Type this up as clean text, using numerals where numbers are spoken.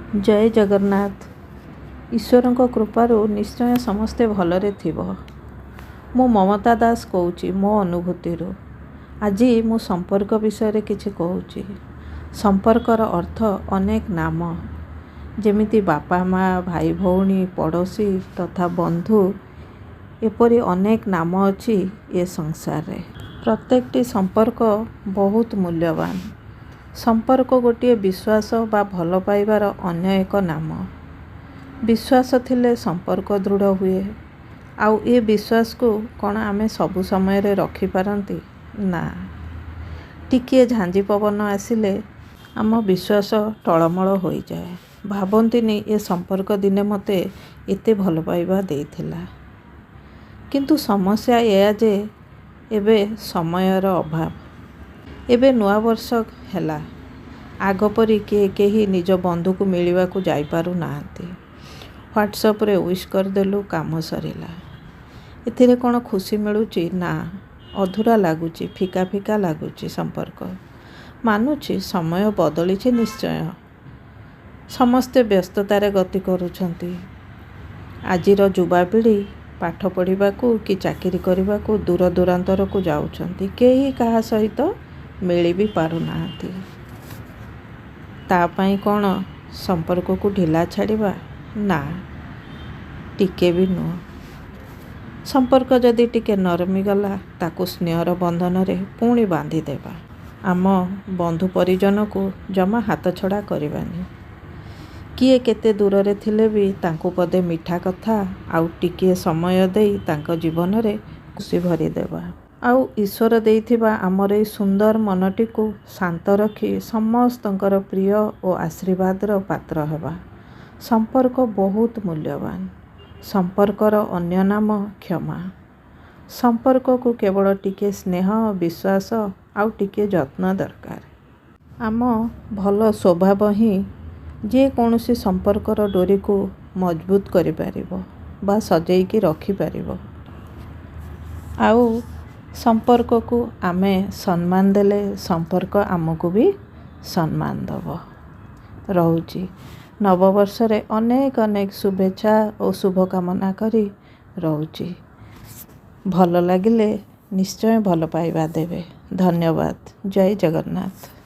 ଜୟ ଜଗନ୍ନାଥ। ଈଶ୍ୱରଙ୍କ କୃପାରୁ ନିଶ୍ଚୟ ସମସ୍ତେ ଭଲରେ ଥିବ। ମୁଁ ମମତା ଦାସ କହୁଛି ମୋ ଅନୁଭୂତିରୁ। ଆଜି ମୁଁ ସମ୍ପର୍କ ବିଷୟରେ କିଛି କହୁଛି। ସମ୍ପର୍କର ଅର୍ଥ ଅନେକ ନାମ, ଯେମିତି ବାପା ମା, ଭାଇ ଭଉଣୀ, ପଡ଼ୋଶୀ ତଥା ବନ୍ଧୁ, ଏପରି ଅନେକ ନାମ ଅଛି ଏ ସଂସାରରେ। ପ୍ରତ୍ୟେକଟି ସମ୍ପର୍କ ବହୁତ ମୂଲ୍ୟବାନ। ସମ୍ପର୍କ ଗୋଟିଏ ବିଶ୍ୱାସ ବା ଭଲ ପାଇବାର ଅନ୍ୟ ଏକ ନାମ। ବିଶ୍ୱାସ ଥିଲେ ସମ୍ପର୍କ ଦୃଢ଼ ହୁଏ। ଆଉ ଏ ବିଶ୍ୱାସକୁ କ'ଣ ଆମେ ସବୁ ସମୟରେ ରଖିପାରନ୍ତି? ନା। ଟିକିଏ ଝାଞ୍ଜି ପବନ ଆସିଲେ ଆମ ବିଶ୍ୱାସ ଟଳମଳ ହୋଇଯାଏ। ଭାବନ୍ତିନି ଏ ସମ୍ପର୍କ ଦିନେ ମୋତେ ଏତେ ଭଲ ପାଇବା ଦେଇଥିଲା। କିନ୍ତୁ ସମସ୍ୟା ଏଇଆ ଯେ ଏବେ ସମୟର ଅଭାବ। ଏବେ ନୂଆବର୍ଷ ହେଲା, ଆଗ ପରି କିଏ କେହି ନିଜ ବନ୍ଧୁକୁ ମିଳିବାକୁ ଯାଇପାରୁନାହାନ୍ତି। ହ୍ୱାଟ୍ସଆପ୍ରେ ୱିଶ୍ କରିଦେଲୁ, କାମ ସରିଲା। ଏଥିରେ କ'ଣ ଖୁସି ମିଳୁଛି? ନା, ଅଧୁରା ଲାଗୁଛି, ଫିକା ଫିକା ଲାଗୁଛି ସମ୍ପର୍କ। ମାନୁଛି, ସମୟ ବଦଳିଛି ନିଶ୍ଚୟ। ସମସ୍ତେ ବ୍ୟସ୍ତତାରେ ଗତି କରୁଛନ୍ତି। ଆଜିର ଯୁବାପିଢ଼ି ପାଠ ପଢ଼ିବାକୁ କି ଚାକିରି କରିବାକୁ ଦୂର ଦୂରାନ୍ତରକୁ ଯାଉଛନ୍ତି। କେହି କାହା ସହିତ ମିଳି ବି ପାରୁନାହାନ୍ତି। ତା ପାଇଁ କ'ଣ ସମ୍ପର୍କକୁ ଢିଲା ଛାଡ଼ିବା? ନା, ଟିକେ ବି ନୁହଁ। ସମ୍ପର୍କ ଯଦି ଟିକେ ନରମିଗଲା, ତାକୁ ସ୍ନେହର ବନ୍ଧନରେ ପୁଣି ବାନ୍ଧିଦେବା। ଆମ ବନ୍ଧୁ ପରିଜନକୁ ଜମା ହାତଛଡ଼ା କରିବାନି। କିଏ କେତେ ଦୂରରେ ଥିଲେ ବି ତାଙ୍କୁ ପଦେ ମିଠା କଥା ଆଉ ଟିକିଏ ସମୟ ଦେଇ ତାଙ୍କ ଜୀବନରେ ଖୁସି ଭରିଦେବା। ଆଉ ଈଶ୍ୱର ଦେଇଥିବା ଆମର ଏଇ ସୁନ୍ଦର ମନଟିକୁ ଶାନ୍ତ ରଖି ସମସ୍ତଙ୍କର ପ୍ରିୟ ଓ ଆଶୀର୍ବାଦର ପାତ୍ର ହେବା। ସମ୍ପର୍କ ବହୁତ ମୂଲ୍ୟବାନ। ସମ୍ପର୍କର ଅନ୍ୟ ନାମ କ୍ଷମା। ସମ୍ପର୍କକୁ କେବଳ ଟିକିଏ ସ୍ନେହ, ବିଶ୍ୱାସ ଆଉ ଟିକିଏ ଯତ୍ନ ଦରକାର। ଆମ ଭଲ ସ୍ୱଭାବ ହିଁ ଯେକୌଣସି ସମ୍ପର୍କର ଡୋରିକୁ ମଜବୁତ କରିପାରିବ ବା ସଜେଇକି ରଖିପାରିବ। ଆଉ ସମ୍ପର୍କକୁ ଆମେ ସମ୍ମାନ ଦେଲେ ସମ୍ପର୍କ ଆମକୁ ବି ସମ୍ମାନ ଦେବ। ରହୁଛି। ନବବର୍ଷରେ ଅନେକ ଅନେକ ଶୁଭେଚ୍ଛା ଓ ଶୁଭକାମନା କରି ରହୁଛି। ଭଲ ଲାଗିଲେ ନିଶ୍ଚୟ ଭଲ ପାଇବା ଦେବେ। ଧନ୍ୟବାଦ। ଜୟ ଜଗନ୍ନାଥ।